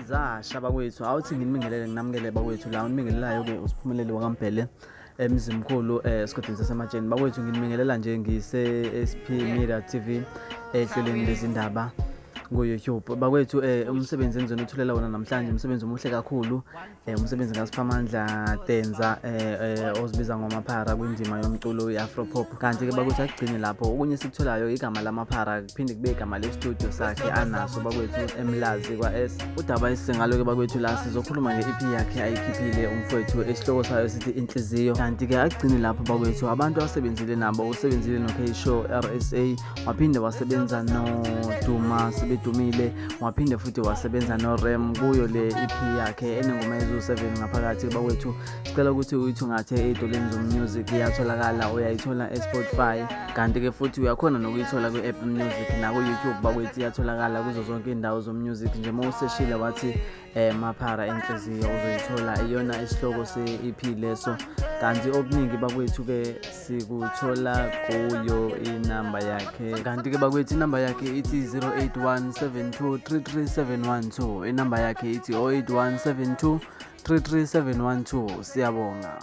Zasha bakwethu, awuthi nginibingelele nginamukele bakwethu la unibingelelayo-ke uSiphumelele wakaMbhele eMzimkhulu esigodini saseMatsheni. Bakwethu nginibingelela nje ngise-SP Media TV ehlelweni lezindaba ku-YouTube. Bakwethu umsebenzi engizonithulela wona namhlanje umsebenzi omuhle kakhulu. Umsebenzi kaSiphamandla Tenza ozibiza ngoMaphara kwindima yomculo i-Afro Pop. Kanti-ke bakwethu akugcini lapho, okunye esikutholayo igama lamaphara kuphinde kube igama le-studio sakhe anaso bakwethu eMlazi kwa-S. Udaba esingalo-ke bakwethu la sizokhuluma nge-EP yakhe ayikhiphile umfowethu esihloko sayo sithi Inhliziyo. Kanti-ke akugcini lapho bakwethu, abantu asebenzile nabo, usebenzile no-K-Show RSA, waphinde wasebenza noDuma Sebedumile, waphinde futhi wasebenza noRem kuyo le EP yakhe enengoma eziwu-7 ngaphakathi. Bakwethu sicela ukuthi uyithungathe ey'tolweni zomusic, iyatholakala, uyayithola e-Spotify, kanti-ke futhi uyakhona nokuyithola kwi-Apple Music naku-YouTube. Bakwethu iyatholakala kuzo zonke iy'ndawo zomusic nje, uma useshile wathi Maphara Enhliziyo uzoyithola, iyona isihloko se-EP leso. Kanti okuningi bakwethu-ke sikuthola kuyo inamba yakhe. Kanti-ke bakwethu inamba yakhe ithi 081 72 33712, inamba yakhe ithi 081 72 33712. Siyabonga.